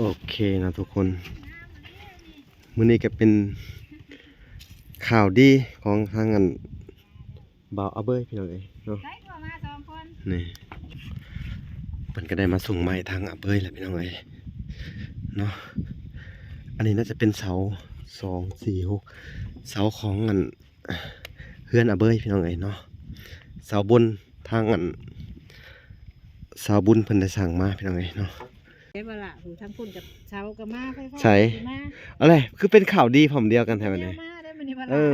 ໂອເຄເນາະທຸກຄົນ ມື້ນີ້ກໍເປັນຂ່າວດີຂອງທາງອັນ ບ່າວອາເບີຍ ພີ່ນ້ອງເອີຍເນາະ ໄດ້ຜົວມາສອງຄົນ ນີ້ ເພິ່ນກໍໄດ້ມາສົ່ງໄມ້ທາງອາເບີຍແລ້ວ ພີ່ນ້ອງເອີຍເນາະ. ອັນນີ້ໜ້າຈະເປັນເສົາ ສອງ ສີ່ ຫົກ ເສົາຂອງອັນ ເຮືອນອາເບີຍ ພີ່ນ້ອງເອີຍເນາະ ເສົາບົນທາງອັນ ສາວບຸນເພິ່ນໄດ້ສັ່ງມາ ພີ່ນ້ອງເອີຍເນາະ. ໄດ້ບໍ່ລະ ຜູ້ທາງພຸ້ນກັບເຊົາກໍມາ ໄຟຟ້າ ໃສ ກໍມາ ເອົາແຫຼະ ຄືເປັນຂ່າວດີພ້ອມດຽວກັນແທ້ບັດນີ້ ມາໄດ້ມື້ນີ້ບໍ່ລະ ເອີ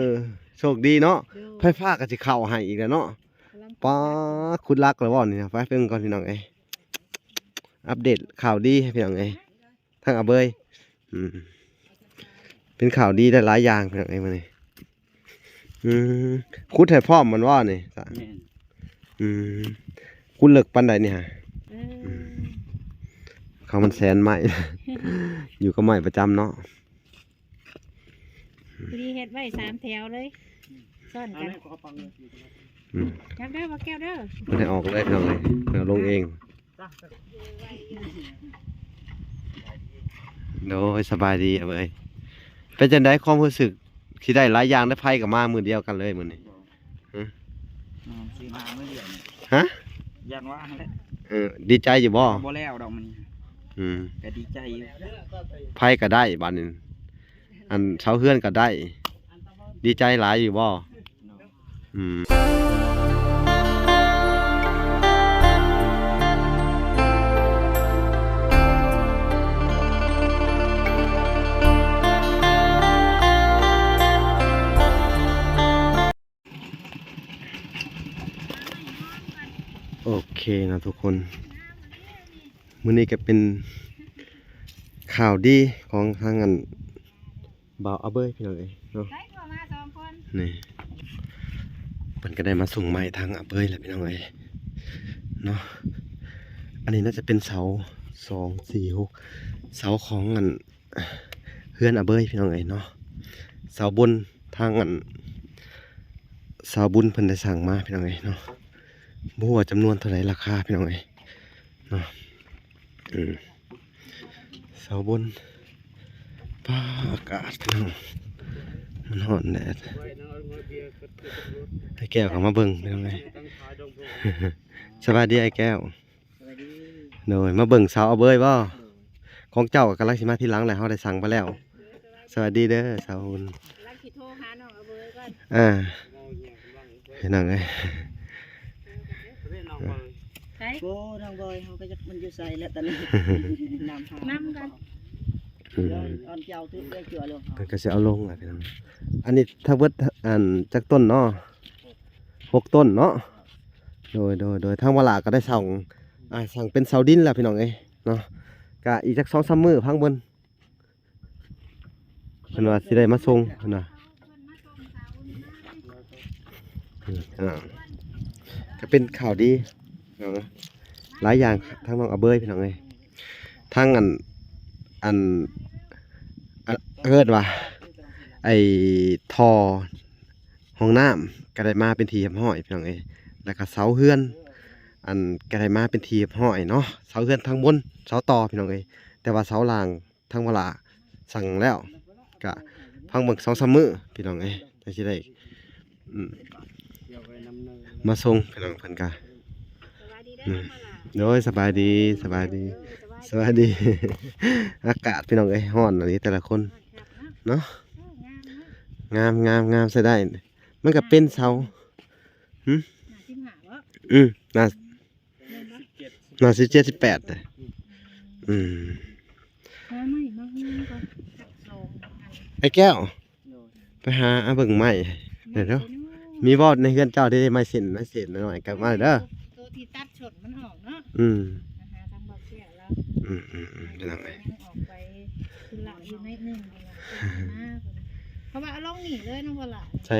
ໂຊກດີເນາະ ໂດຍ ໄຟຟ້າກໍຊິເຂົ້າໃຫ້ອີກແລ້ວເນາະ ກຳລັງ ປ້າ ຂຸດຫຼັກແລ້ວບໍ່ນີ້ນະ ໄປເບິ່ງກ່ອນ ພີ່ນ້ອງເອີຍ ອັບເດດຂ່າວດີໃຫ້ ພີ່ນ້ອງເອີຍ ທາງອາເບີຍ ອືມ ເປັນຂ່າວດີຫຼາຍໆຢ່າງ ພີ່ນ້ອງເອີຍ ມື້ນີ້ ອືມ ຂຸດໃຫ້ພ້ອມແມ່ນບໍ່ນີ້? ແມ່ນ ອືມ ຂຸດເລິກປານໃດນີ້ຫະ? ເອີ ອືມ ເຂົາມັນແສນໄມ້ ຢູ່ກັບໄມ້ປະຈຳເນາະ ພໍດີເຮັດໄວ້ສາມແຖວເລີຍ ຊ້ອນກັນ ອືມ ຈັບເດີ ບໍ່ແກ້ວເດີ ເພິ່ນໃຫ້ອອກເລີຍ ພີ່ນ້ອງເອີຍ ເພິ່ນເອົາລົງເອງ. ໂດຍ ສະບາຍດີອາເບີຍ ເປັນຈັ່ງໃດຄວາມຮູ້ສຶກ ຊິໄດ້ຫຼາຍຢ່າງ ໄດ້ໄຟກໍມາມື້ດຽວກັນເລີຍມື້ນີ້ ຮະ ອືມ ຊິມາມື້ດຽວນີ້ ຮະ ຢ້ານວ່າຫັ້ນແຫຼະ ເອີ ດີໃຈຢູ່ບໍ່? ບໍ່ແລ້ວດອກມື້ນີ້ ອືມ ກໍດີໃຈຢູ່ ໄຟກໍໄດ້ບາດນີ້ ອັນເຊົາເຮືອນກໍໄດ້ ດີໃຈຫຼາຍຢູ່ບໍ່? ອືມ ໂອເຄເນາະທຸກຄົນ ມື້ນີ້ກໍເປັນຂ່າວດີຂອງທາງອັນ ບ່າວອາເບີຍ ພີ່ນ້ອງເອີຍເນາະ ໄດ້ຜົວມາສອງຄົນ ນີ້ ເພິ່ນກໍໄດ້ມາສົ່ງໄມ້ທາງອາເບີຍແລ້ວ ພີ່ນ້ອງເອີຍເນາະ. ອັນນີ້ໜ້າຈະເປັນເສົາ ສອງ ສີ່ ຫົກ ເສົາຂອງອັນ ເຮືອນອາເບີຍ ພີ່ນ້ອງເອີຍເນາະ ເສົາບົນທາງອັນ ສາວບຸນເພິ່ນໄດ້ສັ່ງມາ ພີ່ນ້ອງເອີຍເນາະ ບໍ່ຮູ້ວ່າຈຳນວນເທົ່າໃດ ລາຄາ ພີ່ນ້ອງເອີຍເນາະ ອືມ ເສົາບົນ ປ້າ ອາກາດ ພີ່ນ້ອງ ມັນຮ້ອນແດດ ອ້າຍແກ້ວກໍມາເບິ່ງ ພີ່ນ້ອງເອີຍ ສະບາຍດີອ້າຍແກ້ວ ສະບາຍດີ ໂດຍ ມາເບິ່ງສາວອາເບີຍບໍ່? ໂດຍ ຂອງເຈົ້າກໍກຳລັງຊິມາທີຫຼັງແຫຼະ ເຮົາໄດ້ສັ່ງໄປແລ້ວ ສະບາຍດີເດີສາວບຸນ ກຳລັງຊິໂທຫານ້ອງອາເບີຍກ່ອນ ອ່າ ພີ່ນ້ອງເອີຍ ໃສ ໂອ້ ນ້ອງບອຍ ເຮົາກໍຈັກມັນຢູ່ໃສແລ້ວຕອນນີ້ ນຳຫາ ນຳກັນ ອືມ ຕອນເຈົ້າຖືກໄດ້ເຈື່ອລົງ ເພິ່ນກໍຊິເອົາລົງແຫຼະ ພີ່ນ້ອງ ອັນນີ້ທັງເບິດ ອັນ ຈັກຕົ້ນເນາະ? ຫົກຕົ້ນເນາະ ໂດຍ ໂດຍ ໂດຍ ທາງວາລາກໍໄດ້ສັ່ງ ອ່າ ສັ່ງເປັນເສົາດິນແລ້ວ ພີ່ນ້ອງເອີຍເນາະ ກະອີກຈັກສອງສາມມື້ ພັງເບິ່ງ ເພິ່ນວ່າຊິໄດ້ມາສົ່ງ ເພິ່ນວ່າ ອືມ ອ່າ ກໍເປັນຂ່າວດີເນາະ ຫຼາຍຢ່າງ ທາງນ້ອງອາເບີຍ ພີ່ນ້ອງເອີຍ ທາງອັນ ອັນ ອັນ ເອີ້ນວ່າ ໄອ້ທໍ່ ຫ້ອງນ້ຳກໍໄດ້ມາເປັນທີ່ຮຽບຮ້ອຍ ພີ່ນ້ອງເອີຍ ແລ້ວກໍເສົາເຮືອນ ອັນ ກໍໄດ້ມາເປັນທີ່ຮຽບຮ້ອຍເນາະ ເສົາເຮືອນທາງບົນ ເສົາຕໍ່ ພີ່ນ້ອງເອີຍ ແຕ່ວ່າເສົາລ່າງທາງວາລາສັ່ງແລ້ວ ກະພັງເບິ່ງສອງສາມມື້ ພີ່ນ້ອງເອີຍ ຈັ່ງຊິໄດ້ ອືມ ມາສົ່ງ ພີ່ນ້ອງ ເພິ່ນກະ ສະບາຍດີເດີ ອືມ ວາລາ ໂດຍ ສະບາຍດີ ສະບາຍດີ ສະບາຍດີ ອາກາດ ພີ່ນ້ອງເອີຍ ຮ້ອນອີ່ຫຼີແຕ່ລະຄົນ ເນາະ ງາມ ງາມ ງາມ ໃຊ້ໄດ້ ມັນກໍເປັນເສົາ ຫຶ ໜ້າສິບຫ້າບໍ່? ອືມ ໜ້າ ໜ້າສິບເຈັດ ສິບແປດ ອືມ ຫາໄມ້ມາຫຸ່ມກ່ອນ ຈັກສອງອັນ ໄອ້ແກ້ວ ໂດຍ ໄປຫາເອົາເບິ່ງໄມ້ ແມ່ນ ເດີ ເນາະ ມີບໍ່ໃນເຮືອນເຈົ້າ ໄດ້ໄມ້ເສັ້ນ ໄມ້ເສັ້ນໜ້ອຍໆ ກັບມາເດີ ໂຕທີ່ຕັດ ສົດມັນອອກເນາະ ອືມ ຫາທາງບໍ່ແກ້ວລາວ ອືມໆໆ ພີ່ນ້ອງເອີຍ ອອກໄປທຸລະຢູ່ໜ້ອຍໜຶ່ງ ເພາະວ່າເອົາລົງນີ້ເລີຍເນາະ ບໍ່ລະ ໃສ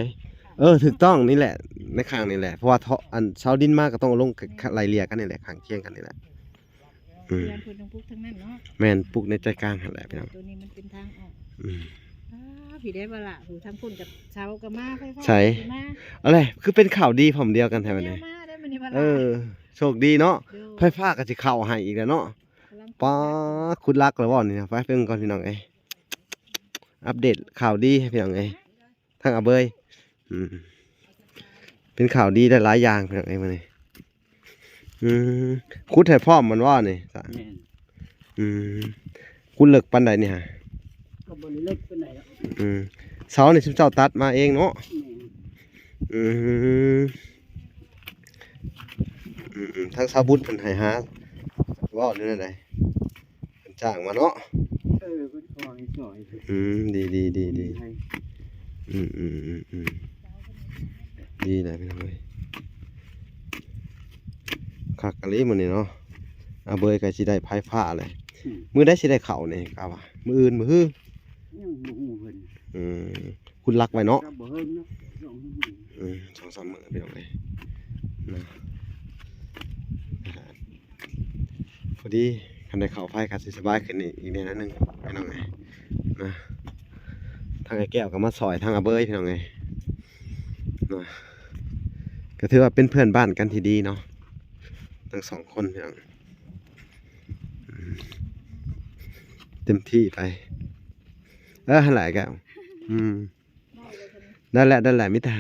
ເອີ ຖືກຕ້ອງນີ້ແຫຼະ ໃນຂ້າງນີ້ແຫຼະ ເພາະວ່າເທາະ ອັນ ເສົາດິນມາກໍຕ້ອງເອົາລົງ ກະ ກະໄລ່ເລ່ຍກັນນີ້ແຫຼະ ຂ້າງຄຽງກັນນີ້ແຫຼະ ອືມ ເຮືອນເພິ່ນຕ້ອງປຸກທາງນັ້ນເນາະ ແມ່ນ ປຸກໃນໃຈກາງຫັ້ນແຫຼະ ພີ່ນ້ອງ ໂຕນີ້ມັນເປັນທາງອອກ ອືມ ອ້າ ພີ່ໄດ້ບໍ່ລະ ຜູ້ທາງພຸ້ນກັບເຊົາກໍມາ ໄຟຟ້າ ໃສ ກໍມາ ເອົາແຫຼະ ຄືເປັນຂ່າວດີພ້ອມດຽວກັນແທ້ບັດນີ້ ມາໄດ້ມື້ນີ້ບໍ່ລະ ເອີ ໂຊກດີເນາະ ໂດຍ ໄຟຟ້າກໍຊິເຂົ້າໃຫ້ອີກແລ້ວເນາະ ກຳລັງ ປ້າ ຂຸດຫຼັກແລ້ວບໍ່ນີ້ນະ? ໄປເບິ່ງກ່ອນພີ່ນ້ອງເອີຍ ອັບເດດຂ່າວດີໃຫ້ພີ່ນ້ອງເອີຍ ທາງອາເບີຍ ອືມ ເປັນຂ່າວດີຫຼາຍໆຢ່າງພີ່ນ້ອງເອີຍມື້ນີ້. ອືມ ຂຸດໃຫ້ພ້ອມແມ່ນບໍ່ນີ້? ແມ່ນ. ອືມ ຂຸດເລິກປານໃດນີ້ຫະ? ກໍບໍ່ໄດ້ເລິກປານໃດດອກ. ອືມ ເສົານີ້ຊຸມເຈົ້າຕັດມາເອງເນາະ? ແມ່ນ. ອືມ ອືມໆ ທາງຊາວບຸດເພິ່ນໃຫ້ຫາບໍ່ ຫຼືແນວໃດ? ເພິ່ນຈ້າງມາເນາະ? ເອີ ເພິ່ນຂໍໃຫ້ຊ່ອຍ. ອືມ ດີໆໆໆ ໃຫ້. ອືມໆໆໆ ດີແຫຼະພີ່ນ້ອງເອີຍ ຄັກອີ່ຫຼີມື້ນີ້ເນາະ. ອາເບີຍກໍຊິໄດ້ໄຟຟ້າແຫຼະ. ອືມ ມື້ໃດຊິໄດ້ເຂົ້ານີ້ ກະວ່າມື້ອື່ນມື້ຮື? ຍັງບໍ່ຮູ້ເພິ່ນ. ອືມ ຂຸດຫຼັກໄວ້ເນາະ? ກໍບໍ່ເຖິງເນາະ ສອງສາມມື້. ອືມ ສອງສາມມື້ພີ່ນ້ອງເອີຍນະ. ພໍດີຄັນໄດ້ເຂົ້າໄຟກໍຊິສະບາຍຂຶ້ນອີກ ອີກແດ່ໜ້ອຍໜຶ່ງພີ່ນ້ອງເອີຍນະ. ທາງອ້າຍແກ້ວກໍມາຊ່ອຍທາງອາເບີຍພີ່ນ້ອງເອີຍນະ. ກໍຖືວ່າເປັນເພື່ອນບ້ານກັນທີ່ດີເນາະ ທັງສອງຄົນພີ່ນ້ອງ. ອືມ ເຕັມທີ່ໄປ. ເອີ ຫັ້ນແຫຼະແກ້ວ. ອືມ ໄດ້ແຫຼະ ໄດ້ແຫຼະ ມີແຕ່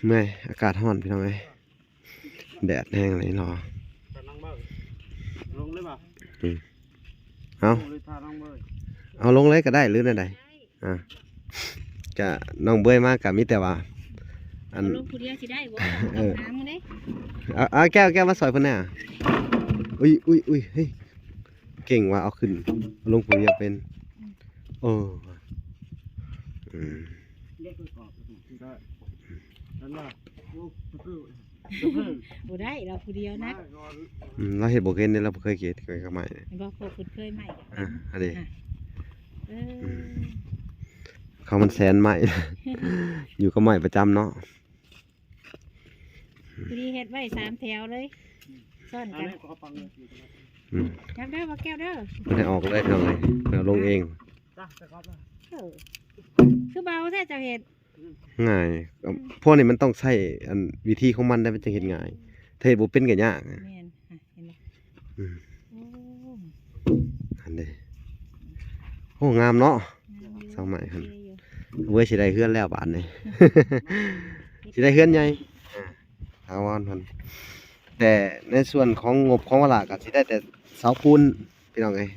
ເມື່ອຍ ອາກາດຮ້ອນພີ່ນ້ອງເອີຍ ແດດແຮງອີ່ຫຼີເນາະ. ອືມ ເອົາ ເອົາລົງເລີຍກໍໄດ້ ຫຼືແນວໃດ? ອ່າ ກະນ້ອງເບີຍມາກະມີແຕ່ວ່າ ອັນ ເອົາລົງຜູ້ດຽວຊິໄດ້ບໍ່? ເອີ ເອົາ ເອົາແກ້ວ ແກ້ວມາຊ່ອຍເພິ່ນແດ່. ອຸ້ຍ ອຸ້ຍ ອຸ້ຍ ເຮີ້ຍ ເກັ່ງວ່າ ເອົາຂຶ້ນ ເອົາລົງຜູ້ດຽວເປັນ. ອືມ ເອີ ອືມ ເດັກປະກອບ ໄດ້ ນັ້ນວ່າ ໂອ້ ບໍ່ໄດ້ ລາວຜູ້ດຽວນະ. ອືມ ລາວເຮັດບໍ່ເປັນເດ້ ລາວບໍ່ເຄີຍເຮັດ ເຄີຍກັບໄມ້. ເຫັນບໍ່ ພວກເພິ່ນເຄີຍໄມ້. ອ່າ ອັນນີ້ ອ່ະ ເອີ ອືມ ເຂົາມັນແສນໄມ້ ຢູ່ກັບໄມ້ປະຈຳເນາະ. ພໍດີເຮັດໄວ້ສາມແຖວເລີຍ ຊ້ອນກັນ. ອືມ ຈັບເດີ ບໍ່ແກ້ວເດີ ບໍ່ໄດ້ອອກເລີຍພີ່ນ້ອງເອີຍ ເອົາລົງເອງ. ເອີ ຄືເບົາແທ້ເຈົ້າເຮັດ. ງ່າຍ ອືມ ພວກນີ້ມັນຕ້ອງໃຊ້ອັນວິທີຂອງມັນໄດ໋ ມັນຈຶ່ງເຮັດງ່າຍ ຖ້າເຮັດບໍ່ເປັນກໍຍາກ. ແມ່ນ ເຫັນບໍ່? ອືມ ໂອ້ ຫັ້ນເດ້. ໂອ້ ງາມເນາະ ງາມຢູ່ ເສົາໄມ້ຫັ້ນ. ໂອເຄຢູ່ ເວີຍ ຊິໄດ້ເຮືອນແລ້ວບາດນີ້ ຊິໄດ້ເຮືອນໃຫຍ່ ອ່າ ຖາວອນເພິ່ນ. ແຕ່ໃນສ່ວນຂອງງົບຂອງວາລະກໍຊິໄດ້ແຕ່ເສົາປູນ ພີ່ນ້ອງເອີຍ.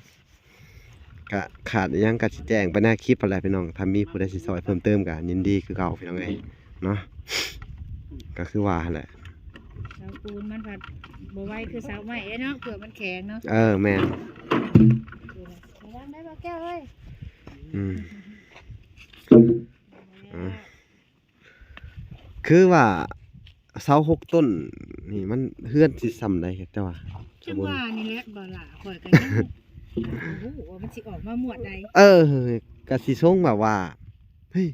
ກະຂາດອີ່ຫຍັງກະຊິແຈ້ງໄປໃນຄລິບຫັ້ນແຫຼະພີ່ນ້ອງ. ຖ້າມີຜູ້ໃດຊິຊ່ອຍເພີ່ມເຕີມກະຍິນດີຄືເກົ່າພີ່ນ້ອງເອີຍເນາະ. ກະຄືວ່າຫັ້ນແຫຼະ ເສົາປູນມັນພັດບໍ່ໄວຄືເສົາໄມ້ເດ້ເນາະ ເພື່ອມັນແຂງເນາະ. ເອີ ແມ່ນ. ລະວັງໄດ້ບໍ່ແກ້ວເອີຍ. ອືມ ອ່າ ຄືວ່າເສົາຫົກຕົ້ນນີ້ ມັນເຮືອນຊິສ່ຳໃດ ແຕ່ວ່າ ຈັ່ງວ່ານີ້ແຫຼະບໍ່ລະ ຂ້ອຍກໍຍັງບໍ່ຮູ້ວ່າມັນຊິອອກມາໝວດໃດ. ເອີ ກະຊິຊົງແບບວ່າ ເຮີ້ຍ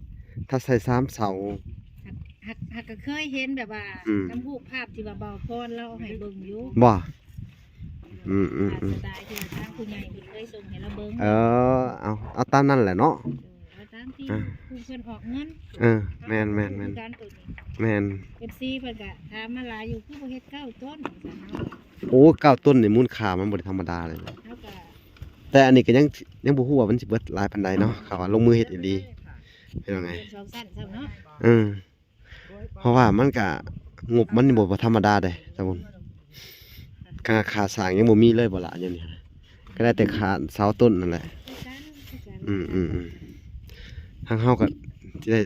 ຖ້າໃສ່ສາມເສົາ ຫາກ ຫາກ ຫາກກໍເຄີຍເຫັນແບບວ່າ ອືມ ນຳຮູບພາບທີ່ວ່າບ່າວພອນລາວເອົາໃຫ້ເບິ່ງຢູ່. ບໍ່? ອືມໆໆ ຕາມສະໄຕທີ່ວ່າທາງຜູ້ໃຫຍ່ເພິ່ນເຄີຍສົ່ງໃຫ້ລາວເບິ່ງ. ເອີ ເອົາ ເອົາຕາມນັ້ນແຫຼະເນາະ. ເອີ ເອົາຕາມທີ່ ອ່າ ຜູ້ເພິ່ນອອກເງິນ. ເອີ ແມ່ນໆໆ ການໂຕນີ້ ແມ່ນ. ເອັຟຊີ ເພິ່ນກະຖາມມາຫຼາຍຢູ່ ຄືບໍ່ເຮັດເກົ້າຕົ້ນ ວ່າຊັ້ນເນາະ. ໂອ້ ເກົ້າຕົ້ນນີ້ມູນຄ່າມັນບໍ່ໄດ້ທຳມະດາເລີຍ. ເຮົາກະ ແຕ່ອັນນີ້ກໍຍັງ ຍັງບໍ່ຮູ້ວ່າມັນຊິເບິດຫຼາຍປານໃດເນາະ ເຂົາວ່າລົງມືເຮັດອີ່ຫຼີ ເປັນຈັ່ງໃດ ເປັນສອງຊັ້ນຊ້ຳເນາະ. ເອີ ເພາະວ່າມັນກະ ງົບມັນນີ້ບໍ່ ບໍ່ທຳມະດາເດ້ສາວບຸນ. ຄ່າ ຄ່າສ້າງຍັງບໍ່ມີເລີຍບໍ່ລະ ດຽວນີ້ ກໍໄດ້ແຕ່ຄ່າເສົາຕົ້ນນັ້ນແຫຼະ. ຄືກັນ ຄືກັນ. ອືມໆໆ ທາງເຮົາກໍຊິໄດ້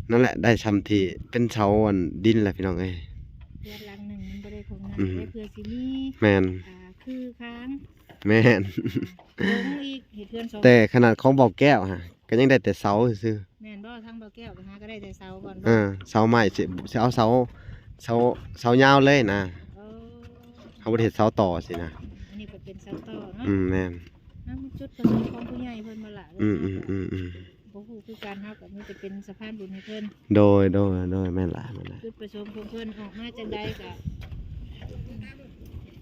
ນັ້ນແຫຼະ ໄດ້ຊ່ຳທີ່ເປັນເສົາອັນດິນແຫຼະ ພີ່ນ້ອງເອີຍ. ເຮືອນຫຼັງໜຶ່ງມັນບໍ່ໄດ້ເທົ່ານັ້ນ ອືມ ເພື່ອຊິມີ ແມ່ນ ອ່າ ຄືຄາງ. ແມ່ນ. ອ່າ ລົງອີກ ເຮັດເຮືອນສອງ. ແຕ່ຂະໜາດຂອງບ່າວແກ້ວຫະ ກໍຍັງໄດ້ແຕ່ເສົາຊື່ໆ. ແມ່ນບໍ່? ທາງບ່າວແກ້ວກໍຫາກໍໄດ້ແຕ່ເສົາກ່ອນ. ເອີ ເສົາໄມ້ ຊິ ຊິເອົາເສົາ ເສົາ ເສົາຍາວເລີຍນະ. ເອີ ເຮົາບໍ່ໄດ້ເຮັດເສົາຕໍ່ຊີ້ນະ. ອັນນີ້ກໍເປັນເສົາຕໍ່ເນາະ. ອືມ ແມ່ນ. ນຳຈຸດປະສົງຂອງຜູ້ໃຫຍ່ເພິ່ນບໍ່ລະ. ອືມໆໆໆ ບໍ່ຮູ້ຄືກັນ ເຮົາກໍມີແຕ່ເປັນສະພານບຸນໃຫ້ເພິ່ນ. ໂດຍ ໂດຍ ໂດຍ ແມ່ນລະ ແມ່ນລະ. ຈຸດປະສົງຂອງເພິ່ນອອກມາຈັ່ງໃດກໍ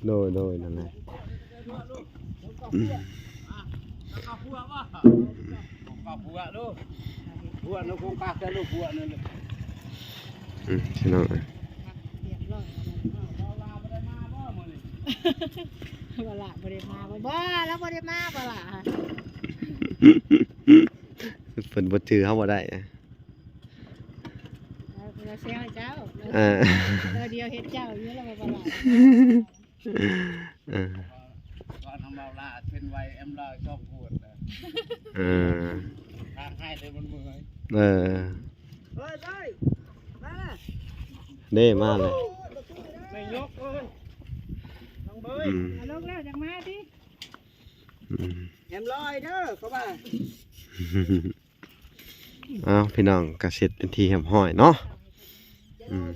ໂດຍ ໂດຍ ນັ້ນແຫຼະ. ອືມ ອືມ ພີ່ນ້ອງເອີຍ. ຮຽບຮ້ອຍ. ບໍ່ລະບໍ່ໄດ້ມາບໍ່? ບໍ່ ລາວບໍ່ໄດ້ມາບໍ່ລະ? ເພິ່ນບໍ່ຈື່ເຮົາບໍ່ໄດ້. ລາວ ລາວແຊວເຈົ້າ. ເອີ ລາວດຽວເຮັດເຈົ້າຢູ່ລະບໍ່ລະ? ເອີ ຕອນທຳເບົາລາເຊັນໄວ້ແອມລາວສອງຄົນນະ. ເອີ ທາງໃຫ້ເລີຍມັນເມື່ອຍ. ເອີ ເອີ ເດ້ ມາເລີຍ. ໄປຍົກເລີຍ ນ້ອງເບີຍ. ອືມ ເອົາລົງແລ້ວຈັ່ງມາຕິ. ອືມ ແອມລອຍເດີ ເຂົາວ່າ. ເອົາ ພີ່ນ້ອງ ກະເສັດເປັນທີ່ຮຽບຮ້ອຍເນາະ. ອືມ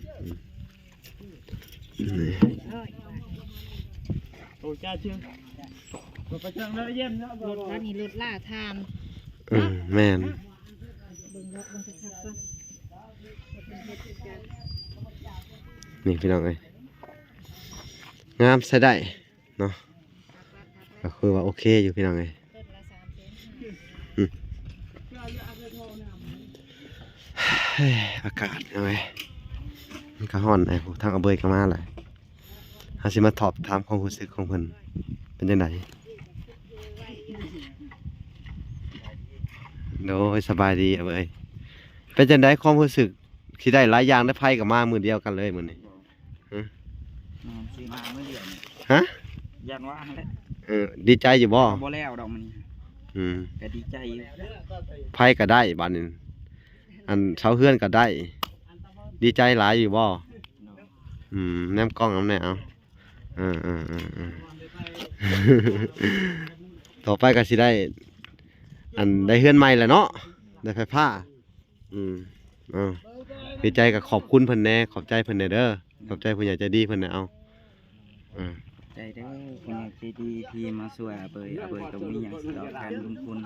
ອືມ ນີ້ ໂອ້ ຈ້າຊື່ ບໍ່ໄປເຖິງເດີ ຢ້ຽມເນາະ. ລົດລະນີ້ ລົດລາທ່ານ. ອືມ ແມ່ນ. ເບິ່ງເນາະ ເບິ່ງຄັກໆກ່ອນ. ນີ້ ພີ່ນ້ອງເອີຍ ງາມໃຊ້ໄດ້ເນາະ. ກໍຄືວ່າໂອເຄຢູ່ພີ່ນ້ອງເອີຍ. ອືມ ເຮີ້ຍ ອາກາດພີ່ນ້ອງເອີຍ ມັນກໍຮ້ອນແດ່. ໂອ້ ທາງອາເບີຍກໍມາແລ້ວ. ເຮົາຊິມາສອບຖາມຄວາມຮູ້ສຶກຂອງເພິ່ນ ເປັນຈັ່ງໃດ? ໂດຍ ສະບາຍດີອາເບີຍ. ເປັນຈັ່ງໃດຄວາມຮູ້ສຶກ ຊິໄດ້ຫຼາຍຢ່າງ ໄດ້ໄຟກໍມາມື້ດຽວກັນເລີຍມື້ນີ້? ຮະ? ແມ່ນ ຊິມາມື້ດຽວນີ້. ຮະ? ຢ້ານວ່າຫັ້ນແຫຼະ. ເອີ ດີໃຈຢູ່ບໍ່? ບໍ່ແລ້ວດອກມື້ນີ້. ອືມ ກໍດີໃຈຢູ່. ໄຟກໍໄດ້ບາດນີ້ ອັນເສົາເຮືອນກໍໄດ້ ດີໃຈຫຼາຍຢູ່ບໍ່? ໂດຍ. ອືມ ແນມກ້ອງນຳແດ່ເອົາ. ເອີໆໆໆ ຕໍ່ໄປກໍຊິໄດ້ ອັນ ໄດ້ເຮືອນໃໝ່ແລ້ວເນາະ ໄດ້ໄຟຟ້າ. ອືມ ເອົາ ດີໃຈກໍຂອບຄຸນເພິ່ນແດ່ ຂອບໃຈເພິ່ນແດ່ເດີ ຂອບໃຈຜູ້ໃຫຍ່ໃຈດີເພິ່ນແດ່. ເອົາ ເອີ ໃຈເດີ ຜູ້ໃຫຍ່ໃຈດີທີ່ມາຊ່ວຍອາເບີຍ. ອາເບີຍກໍບໍ່ມີຫຍັງຊິຕອບແທນບຸນຄຸນ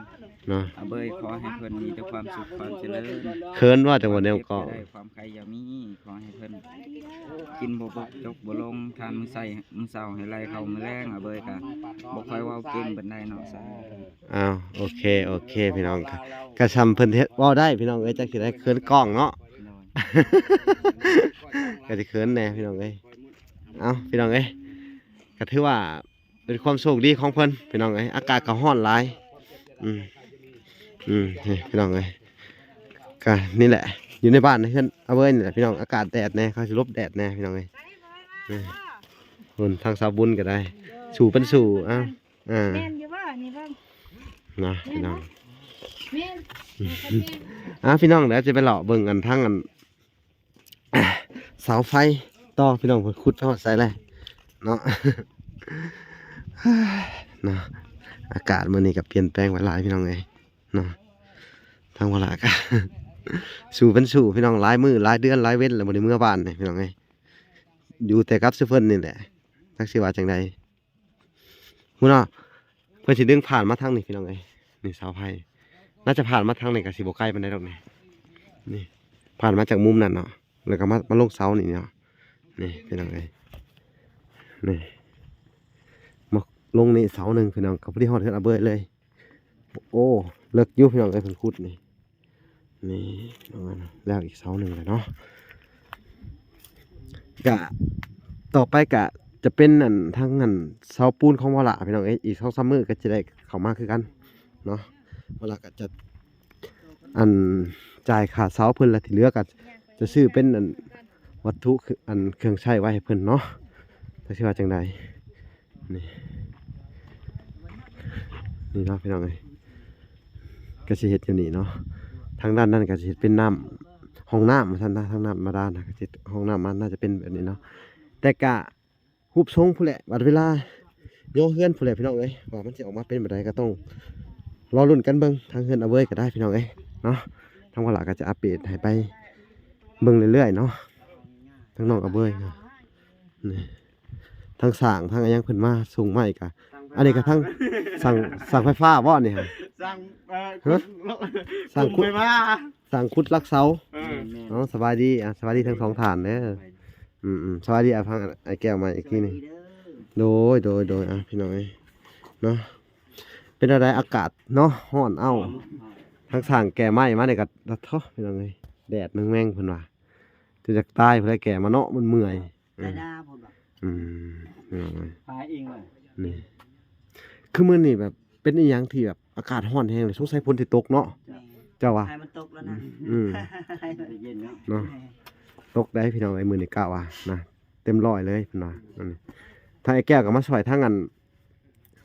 ເນາະ. ອາເບີຍຂໍໃຫ້ເພິ່ນມີແຕ່ຄວາມສຸກຄວາມຈະເລີນ. ເຂີນວ່າ ແຕ່ວ່າແນວກໍ ຄວາມເຈັບກໍໄດ້ ຄວາມໄຂ້ຢ່າມີ. ຂໍໃຫ້ເພິ່ນກິນບໍ່ບົກຈົກບໍ່ລົງ ທານມື້ໃສ່ມື້ເຊົ້າໃຫ້ໄຫຼເຂົ້າມື້ແລງ. ອາເບີຍກໍບໍ່ຄ່ອຍເວົ້າເກັ່ງປານໃດເນາະ. ສາທຸ. ອ້າວ ໂອເຄ ໂອເຄ ພີ່ນ້ອງ ກະ ກະຊ່ຳເພິ່ນເຮັດ ເວົ້າໄດ້ພີ່ນ້ອງເອີຍ. ຈັກຊິໄດ້ເຂີນກ້ອງເນາະ ໂດຍ ກະຊິເຂີນແດ່ພີ່ນ້ອງເອີຍ. ເອົ້າ ພີ່ນ້ອງເອີຍ ກະຖືວ່າເປັນຄວາມໂຊກດີຂອງເພິ່ນພີ່ນ້ອງເອີຍ. ອາກາດກະຮ້ອນຫຼາຍ. ອືມ ອືມ ນີ້ພີ່ນ້ອງເອີຍ ກະນີ້ແຫຼະ ຢູ່ໃນບ້ານເຮືອນອາເວີຍນີ້ແຫຼະພີ່ນ້ອງ. ອາກາດແດດແດ່ ເຂົາຊິຫຼົບແດດແດ່ພີ່ນ້ອງເອີຍ. ນີ້ ເພິ່ນ ທາງສາວບຸນກະໄດ້ ສູ້ເປັນສູ້. ເອົ້າ ອ່າ ແມ່ນຢູ່ບໍ່ນີ້ເບິ່ງ ເນາະ ແມ່ນ ພີ່ນ້ອງ ບໍ່ ແມ່ນ ອ່າ ພີ່ນ້ອງ ດຽວຈະໄປເລາະເບິ່ງອັນທາງອັນ ເສົາໄຟຕໍ່ພີ່ນ້ອງ. ເພິ່ນຂຸດຮອດໃສແລ້ວເນາະ ເນາະ. ອາກາດມື້ນີ້ກໍປ່ຽນແປງໄປຫຼາຍພີ່ນ້ອງເອີຍເນາະ. ທາງວາລະກະສູ້ເປັນສູ້ພີ່ນ້ອງ ຫຼາຍມື້ຫຼາຍເດືອນຫຼາຍເວັນແລ້ວບໍ່ໄດ້ເມືອບ້ານນີ້ພີ່ນ້ອງເອີຍ. ຢູ່ແຕ່ກັບຊຸເພິ່ນນີ້ແຫຼະ ຈັກຊິວ່າຈັ່ງໃດ. ພຸ້ນເນາະ ເພິ່ນຊິດຶງຜ່ານມາທາງນີ້ພີ່ນ້ອງເອີຍ. ນີ້ເສົາໄຟ ໜ້າຈະຜ່ານມາທາງນີ້ ກະຊິບໍ່ໄກປານໃດດອກນີ້. ນີ້ ຜ່ານມາຈາກມຸມນັ້ນເນາະ ແລ້ວກໍມາ ມາລົງເສົານີ້ເນາະ. ນີ້ພີ່ນ້ອງເອີຍ ນີ້ ມາລົງນີ້ເສົາໜຶ່ງພີ່ນ້ອງ ກໍພໍດີຮອດເຮືອນອາເບີຍເລີຍ. ໂອ້ ເລິກຢູ່ພີ່ນ້ອງເອີຍ ເພິ່ນຂຸດນີ້. ນີ້ ແລ້ວອີກເສົາໜຶ່ງແລ້ວເນາະ. ກະ ຕໍ່ໄປກະຈະເປັນອັນ ທາງອັນ ເສົາປູນຂອງວາລະພີ່ນ້ອງເອີຍ. ອີກສອງສາມມື້ກໍຈະໄດ້ເຂົ້າມາຄືກັນເນາະ. ວາລະກໍຈະ ອັນ ຈ່າຍຄ່າເສົາເພິ່ນ ແລ້ວທີ່ເຫຼືອກໍຈະຊື້ເປັນອັນ ວັດຖຸ ອັນ ເຄື່ອງໃຊ້ໄວ້ໃຫ້ເພິ່ນເນາະ. ຈັກຊິວ່າຈັ່ງໃດ. ນີ້ ນີ້ເນາະພີ່ນ້ອງເອີຍ ກະຊິເຮັດຢູ່ນີ້ເນາະ. ທາງດ້ານນັ້ນກະຊິເຮັດເປັນນ້ຳ ຫ້ອງນ້ຳວ່າຊັ້ນນະ ທາງນ້ຳບາດານນະ ກະຊິ ຫ້ອງນ້ຳມັນໜ້າຈະເປັນແບບນີ້ເນາະ. ແຕ່ກະຮູບຊົງພຸ້ນແຫຼະ ບັດເວລາຍໍເຮືອນພຸ້ນແຫຼະພີ່ນ້ອງເອີຍ ວ່າມັນຊິອອກມາເປັນແບບໃດ ກະຕ້ອງລໍລຸ້ນກັນເບິ່ງ. ທາງເຮືອນອາເວີຍກະໄດ້ພີ່ນ້ອງເອີຍເນາະ ທາງວາລະກະຈະອັບເດດໃຫ້ໄປເບິ່ງເລື້ອຍໆເນາະ. ທາງນ້ອງອາເວີຍ ນີ້ ທັງຊ່າງ ທັງອີ່ຫຍັງເພິ່ນມາສົ່ງໄມ້ກະ ອັນນີ້ກະທັງຊ່າງ ຊ່າງໄຟຟ້າບໍ່ນີ້? ຊ່າງ ເອີ ຮະ? ຊ່າງຂຸດ ຊ່າງຂຸດຫຼັກເສົາ. ເອີ ແມ່ນໆ ເອົາ ສະບາຍດີ ອ່າ ສະບາຍດີທັງສອງທ່ານເດີ. ອືມໆ ສະບາຍດີ ອ່າ ຟັງອ້າຍແກ້ວມາອີກທີໜຶ່ງ. ໂດຍ ໂດຍ ໂດຍ ອ່າ ພີ່ນ້ອງເອີຍເນາະ ເປັນແນວໃດອາກາດເນາະ? ຮ້ອນເອົ້າ ທັງຊ່າງແກ່ໄມ້ມານີ້ກະ ໂທ້ ພີ່ນ້ອງເອີຍ ແດດແມ່ງໆ ເພິ່ນວ່າ ຈະຢາກຕາຍພຸ້ນແຫຼະ ແກ່ມາເນາະ ມັນເມື່ອຍ. ໄປນາພຸ້ນວ່າ ອືມ ພີ່ນ້ອງເອີຍ ຫາອີງເລີຍ ນີ້ ຄືມື້ນີ້ແບບເປັນອີ່ຫຍັງທີ່ແບບອາກາດຮ້ອນແຮງເລີຍ ສົງໄສຝົນຊິຕົກເນາະ ແມ່ນ ເຈົ້າວ່າ ໃຫ້ມັນຕົກແລ້ວນະ ອືມ ໃຫ້ມັນເຢັນເນາະ ເນາະ ຕົກໄດ້ພີ່ນ້ອງເອີຍ ມື້ນີ້ກະວ່ານະ ເຕັມຮ້ອຍເລີຍເພິ່ນວ່າ ອັນນີ້ ທາງອ້າຍແກ້ວກໍມາຊ່ອຍທາງອັນ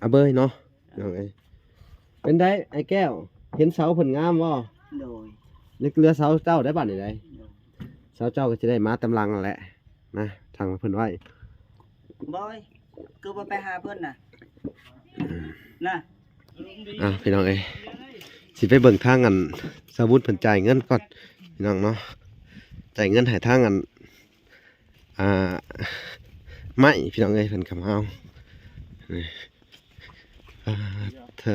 ອາເບີຍເນາະ ພີ່ນ້ອງເອີຍ ເປັນໃດອ້າຍແກ້ວ ເຫັນເສົາເພິ່ນງາມບໍ່? ໂດຍ ຍັງເຫຼືອເສົາເຈົ້າໄດ໋ ບາດນີ້ໄດ໋ ໂດຍ ເສົາເຈົ້າກໍຊິໄດ້ມາຕາມຫຼັງຫັ້ນແຫຼະນະ ທາງເພິ່ນໄວ້ ບອຍ ຄືບໍ່ໄປຫາເພິ່ນນະ ນະ ອ່າ ພີ່ນ້ອງເອີຍ ຊິໄປເບິ່ງທາງອັນ ສາວບຸນເພິ່ນຈ່າຍເງິນກ່ອນ ພີ່ນ້ອງເນາະ ຈ່າຍເງິນໃຫ້ທາງອັນ ອ່າ ໄມ້ ພີ່ນ້ອງເອີຍ ເພິ່ນກໍມາເອົາ ນີ້ ອ່າ ເທີ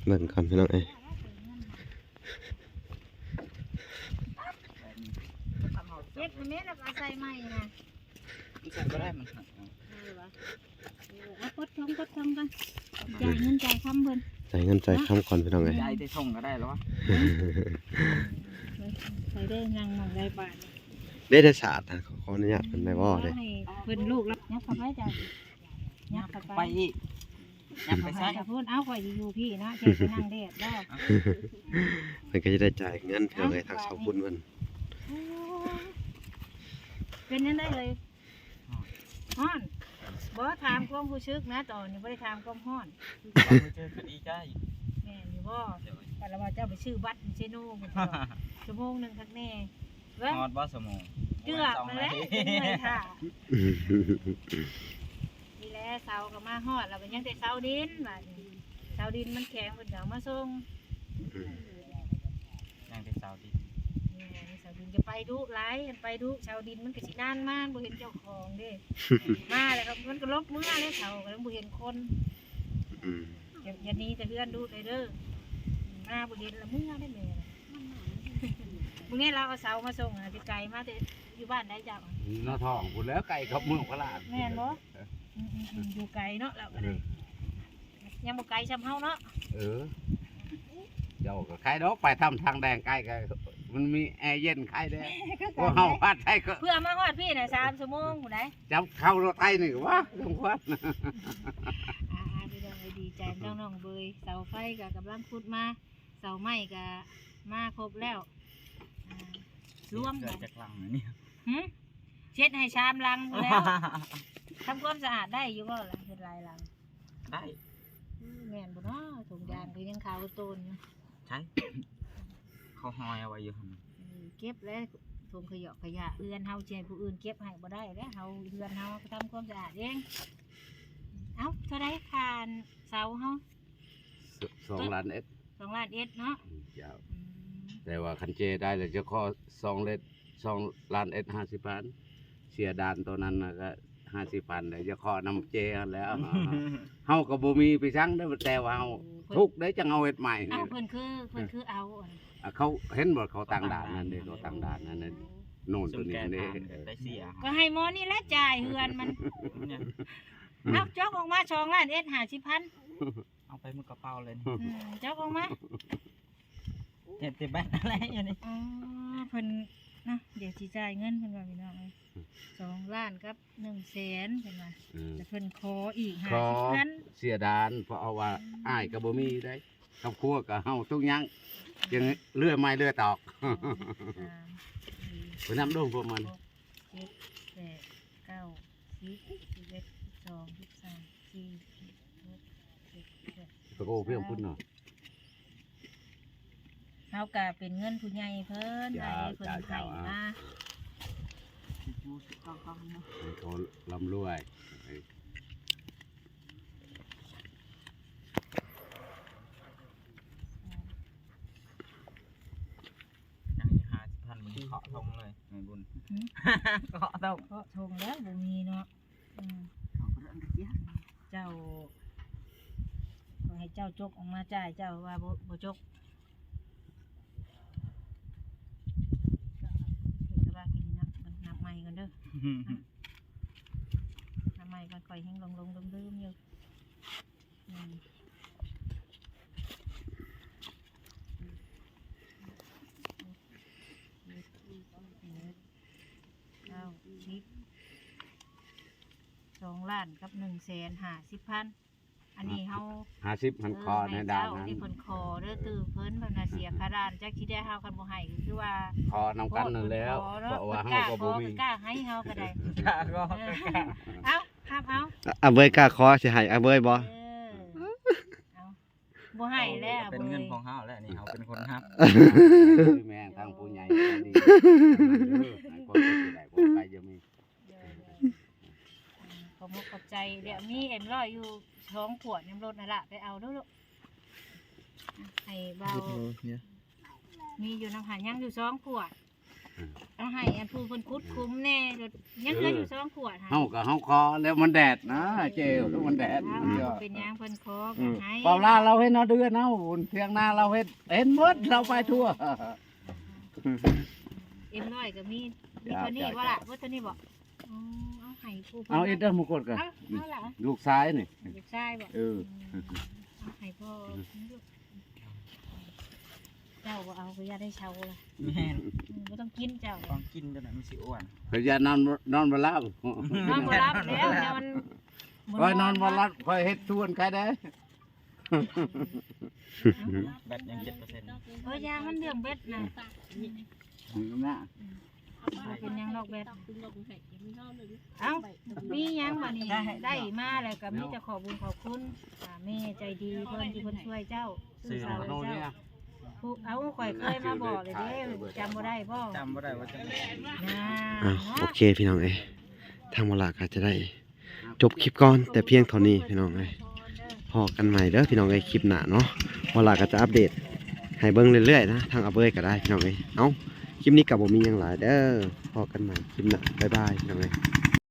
ເບິ່ງກ່ອນ ພີ່ນ້ອງເອີຍ ເກັບໃຫ້ແມ່ ແລ້ວກໍເອົາໃສ່ໃໝ່ນະ ມັນໃສ່ບໍ່ໄດ້ ມັນຫັກ ເອີ ເອົາ ກົດຖົງ ກົດຖົງກ່ອນ ຈ່າຍເງິນຈ່າຍຄຳເພິ່ນ ຈ່າຍເງິນຈ່າຍຄຳກ່ອນ ພີ່ນ້ອງເອີຍ ຈ່າຍແຕ່ຖົງກໍໄດ້ແລ້ວວະ ໄປເດີ ນັ່ງໝ່ອງໃດບາດນີ້ ເດ້ ໄດ້ສາດນະ ຂໍອະນຸຍາດເພິ່ນໄດ້ບໍ່ເດ້ ໃຫ້ເພິ່ນລູກລະ ຍັບເຂົ້າໄປຈ້ະ ຍັບເຂົ້າໄປ ໄປອີກ ຍັບໄປໃສ ເອົາໄປພຸ້ນ ເອົາ ຂ້ອຍຊິຢູ່ພີ້ເນາະ ເຈົ້າໄປນັ່ງແດດບໍ່ ເພິ່ນກໍຈະໄດ້ຈ່າຍເງິນ ພີ່ນ້ອງເອີຍ ທາງສາວບຸນເພິ່ນ ໂອ້ຍ ເປັນຈັ່ງໃດເອີຍ? ຮ້ອນ ບໍ່ ຖາມຄວາມຮູ້ສຶກນະ ຕອນນີ້ບໍ່ໄດ້ຖາມຄວາມຮ້ອນ ຄວາມຮູ້ສຶກກໍດີໃຈ ແມ່ນຢູ່ບໍ່? ໂດຍ ປານລະວ່າເຈົ້າໄປຊື້ບັດຢູ່ເຊໂນພຸ້ນ ຊົ່ວໂມງໜຶ່ງຄັກແນ່ ຮອດບໍ່ຊົ່ວໂມງ? ເກືອບຫັ້ນແຫຼະ ເມື່ອຍຖ້າ ນີ້ແຫຼະ ເສົາກໍມາຮອດແລ້ວ ກໍຍັງແຕ່ເສົາດິນບາດນີ້ ເສົາດິນມັນແຂງ ເພິ່ນກໍເອົາມາສົ່ງ ອືມ ຍັງແຕ່ເສົາດິນ ແມ່ນ ເສົາດິນຢ່າໄປດຸຫຼາຍ ຄັນໄປດຸເສົາດິນມັນກໍຊິນານມາ ບໍ່ເຫັນເຈົ້າຂອງເດ້ ມາແລ້ວກໍມັນກໍຫຼົບເມືອແລ້ວ ເສົາກໍຍັງບໍ່ເຫັນຄົນ ອືມ ຢ່າ ຢ່າໜີແຕ່ເຮືອນດຸເດີ ມາບໍ່ເຫັນລະເມືອເດ້ແມ່ ມື້ນີ້ລາວເອົາເສົາມາສົ່ງ ຊິໄກມາແຕ່ຢູ່ບ້ານໃດເຈົ້າ? ນາທອງພຸ້ນແຫຼ້ວ ໄກກັບເມືອງພະລາດ ແມ່ນບໍ່? ອືມໆໆ ຢູ່ໄກເນາະ ລາວກໍໄດ້ ເອີ ຍັງບໍ່ໄກສ່ຳເຮົາເນາະ ເອີ ເຈົ້າກໍໄຄດອກ ໄປທາງ ທາງແດງໄກກໍ ມັນມີແອເຢັນໄຄແດ່ ຄືກັນ ພວກເຮົາພັດໄທກໍ ເພື່ອມາຮອດພີ້ນະ ສາມຊົ່ວໂມງພຸ້ນໃດ໋ ຈັບເຂົ້າລົດໄທນີ້ຫວາ ສົມຄວນ ອ່າໆ ພີ່ນ້ອງເອີຍ ດີໃຈນຳນ້ອງເບີຍ ເສົາໄຟກໍກຳລັງຂຸດມາ ເສົາໄມ້ກໍມາຄົບແລ້ວ ອ່າ ລວມ ເຮັດຈັກຫຼັງນີ້ ຫື ເຮັດໃຫ້ສາມຫຼັງພຸ້ນແລ້ວ ທຳຄວາມສະອາດໄດ້ຢູ່ບໍ່ລະ ເຮັດຫຼາຍຫຼັງ? ໄດ້ ອືມ ແມ່ນບໍ່ເນາະ ຖົງຢາງກໍຍັງຂາວໂຕນຢູ່ ໃຊ່ ເຂົາຫ້ອຍເອົາໄວ້ຢູ່ຫັ້ນ ເອີ ເກັບແລ້ວ ຖົງຂະຫຍອກຂະຫຍະ ເຮືອນເຮົາຊິໃຫ້ຜູ້ອື່ນເກັບໃຫ້ບໍ່ໄດ້ແລ້ວ ເຮົາ ເຮືອນເຮົາກໍທຳຄວາມສະອາດເອງ ເອົ້າ ເທົ່າໃດຄ່າເສົາເຮົາ? ສ- ສອງລ້ານເອັດ ສອງລ້ານເອັດເນາະ ອືມ ເຈົ້າ ອືມ ແຕ່ວ່າຄັນເຈໄດ້ແລ້ວຈະຂໍສອງເລັດ ສອງລ້ານເອັດ ຫ້າສິບພັນ ເສຍດ່ານໂຕນັ້ນນະກະຫ້າສິບພັນ ແລ້ວຈະຂໍນຳເຈຫັ້ນແລ້ວ ເຮົາກໍບໍ່ມີໄປສັງເດີ ແຕ່ວ່າເຮົາ ໂອ້ ທຸກໄດ້ຈັ່ງເຮົາເຮັດໃໝ່ ເອົ້າ ນີ້ ເພິ່ນຄື ເພິ່ນຄືເອົາ ອ່າ ເຂົາເຫັນບໍ່ ເຂົາຕັ້ງດ່ານນັ້ນເດ້ ເຂົາຕັ້ງດ່ານນັ້ນເດ້ ໂນ່ນໂຕນີ້ເດ້ ໄດ້ເສຍ ກໍໃຫ້ໝໍນີ້ແຫຼະຈ່າຍເຮືອນມັນ ເອົາ ຈົກອອກມາ ສອງລ້ານເອັດ ຫ້າສິບພັນ ເອົາໄປໝົດກະເປົາເລີຍ ອືມ ຈົກອອກມາ ເຈັບແຕ່ແບັດນັ້ນແຫຼະຢູ່ນີ້ ອໍ ເພິ່ນນະ ດຽວຊິຈ່າຍເງິນເພິ່ນວ່າ ພີ່ນ້ອງເອີຍ ສອງລ້ານກັບໜຶ່ງແສນເພິ່ນວ່າ ອືມ ແຕ່ເພິ່ນຂໍອີກ ຂໍຫ້າສິບພັນ ເສຍດານ ເພາະວ່າ ອືມ ອ້າຍກໍບໍ່ມີໄດ໋ ຄອບຄົວກໍເຮົາທຸກຍາກ ອືມ ຈຶ່ງເລື່ອຍໄມ້ເລື່ອຍຕອກ ສອງ ສາມ ສີ່ ໄປນຳໂດງພວກມັນ ຫົກ ເຈັດ ແປດ ເກົ້າ ສິບ ສິບເອັດ ສິບສອງ ສິບສາມ ສີ່ ສິບ ຫົກ ເຈັດ ແປດ ຕະໂກພຽງພຸ້ນເນາະ ເຮົາກະເປັນເງິນຜູ້ໃຫຍ່ເພິ່ນ ເຈົ້າ ໃຫ້ເພິ່ນ ເຈົ້າ ໃຫ້ ເຈົ້າ ມາ ອ່າ ໃຫ້ເຂົາລ່ຳລວຍ ຍັງອີກຫ້າສິບພັນ ມື້ນີ້ເຄາະຖົງເລີຍ ແມ່ບຸນ ຫື ເຄາະຖົງ ເຄາະຖົງແລ້ວ ບໍ່ມີເນາະ ອືມ ເຈົ້າ ຂໍໃຫ້ເຈົ້າຈົກອອກມາຈ່າຍ ເຈົ້າວ່າບໍ່ ບໍ່ຈົກ ເຮັດກະບາດກິນເນາະ ນັບໃໝ່ກ່ອນເດີ ນັບໃໝ່ກ່ອນ ຂ້ອຍແຮ່ງຫຼົງໆລືມໆຢູ່ ອືມ ເອົາ ສອງລ້ານກັບໜຶ່ງແສນຫ້າສິບພັນ. ອັນນີ້ເຮົາ ຫ້າສິບ ມັນຂໍໃຫ້ດ່ານນັ້ນ ທີ່ເພິ່ນຂໍເດີ ຕື່ເພິ່ນ ເພິ່ນວ່າເສຍຄ່າດ່ານ ຈັກຊິໄດ້ ເຮົາຄັນບໍ່ໃຫ້ກໍຄືວ່າ ຂໍນຳກັນນັ້ນແຫຼ້ວ ເພາະວ່າເຮົາກໍບໍ່ມີ ເພິ່ນກ້າຂໍ ເພິ່ນກ້າໃຫ້ເຮົາກໍໄດ້ ກ້າຂໍ ເອີ ເອົາ ຮັບເອົາ ອາເບີຍກ້າຂໍ ຊິໃຫ້ອາເບີຍບໍ່? ເອີ ເອົາ ບໍ່ໃຫ້ແລ້ວ ເປັນເງິນຂອງເຮົາແລ້ວ ນີ້ເຮົາເປັນຄົນຮັບ ແມ່ນ ທາງຜູ້ໃຫຍ່ໃຈດີ ໃຫ້ຄົນໄດ້ ຄົນໄປຈະມີ ໂດຍ ໂດຍ ອ່າ ຂອບອົກຂອບໃຈ ດຽວມີເອັມຮ້ອຍຢູ່ສອງຂວດ ນຳລົດຫັ້ນລະ ໄປເອົາເດີ້ລູກ ໃຫ້ເບົາ ມີຢູ່ນຳຫັ້ນ ຍັງຢູ່ສອງຂວດ ເອົາໃຫ້ອັນຜູ້ເພິ່ນຂຸດຂຸມແດ່ ຍັງເຫຼືອຢູ່ສອງຂວດ ເຮົາກໍເຮົາຂໍແລ້ວ ມັນແດດນະ ເຈົ້າ ມັນແດດ ເອົາ ເອົາ ເປັນຫຍັງ ເພິ່ນຂໍກໍໃຫ້ ເບົາລາລາວເຫັນເຮົາເດືອນເຮົາ ທຽງນາລາວເຫັນ ເຫັນໝົດ ລາວໄປທົ່ວ ເອັມຮ້ອຍກໍມີ ມີເທົ່ານີ້ບໍ່ລະ ເບິດເທົ່ານີ້ບໍ່? ອໍ ເອົາໃຫ້ຜູ້ເພິ່ນ ເອົາອີກເດີ້ ໝູ່ກົດກັນ ເອົາ ເອົາລະ ລູກຊາຍນີ້ ລູກຊາຍບໍ່? ເອີ ເອົາໃຫ້ພໍ່ ເຈົ້າບໍ່ເອົາກໍຢ່າໄດ້ເຊົາລະ ແມ່ນ ບໍ່ຕ້ອງກິນເຈົ້າ ຕ້ອງກິນຈັ່ງນັ້ນມັນຊິອ້ວນ ຂ້ອຍຢ້ານນອນ ນອນບໍ່ຫຼັບ ນອນບໍ່ຫຼັບແລ້ວ ແນວມັນ ຂ້ອຍນອນບໍ່ຫຼັບ ຂ້ອຍເຮັດຊວນຂ້ອຍເດ້ ແບັດຍັງເຈັດເປີເຊັນ ເອີ ຢ່າ ມັນເລື່ອງແບັດນະ ນະ ບໍ່ເປັນຫຍັງດອກແບັດ ເອົ້າ ມີຫຍັງບາດນີ້ ໄດ້ມາແລ້ວກໍມີແຕ່ຂໍບຸນຂອບຄຸນ ອ່າ ແມ່ໃຈດີເພິ່ນທີ່ເພິ່ນຊ່ວຍເຈົ້າ ຊື້ເຂົ້າໃຫ້ເຈົ້າ ຜູ້ ເອົາ ຂ້ອຍເຄີຍມາບອກແລ້ວເດ້ ຈຳບໍ່ໄດ້ບໍ່? ຈຳບໍ່ໄດ້ວ່າຈຳ ອ່າ ໂອເຄພີ່ນ້ອງເອີຍ ທາງໝໍລາກໍຈະໄດ້ ຈົບຄລິບກ່ອນແຕ່ພຽງເທົ່ານີ້ພີ່ນ້ອງເອີຍ ພໍ້ກັນໃໝ່ເດີພີ່ນ້ອງເອີຍ ຄລິບໜ້າເນາະ ໝໍລາກໍຈະອັບເດດໃຫ້ເບິ່ງເລື້ອຍໆນະ ທາງອາເບີຍກໍໄດ້ພີ່ນ້ອງເອີຍ ເອົ້າ ຄລິບນີ້ກໍບໍ່ມີຫຍັງຫຼາຍເດີ ພໍ້ກັນໃໝ່ຄລິບໜ້າ ບາຍບາຍພີ່ນ້ອງເອີຍ.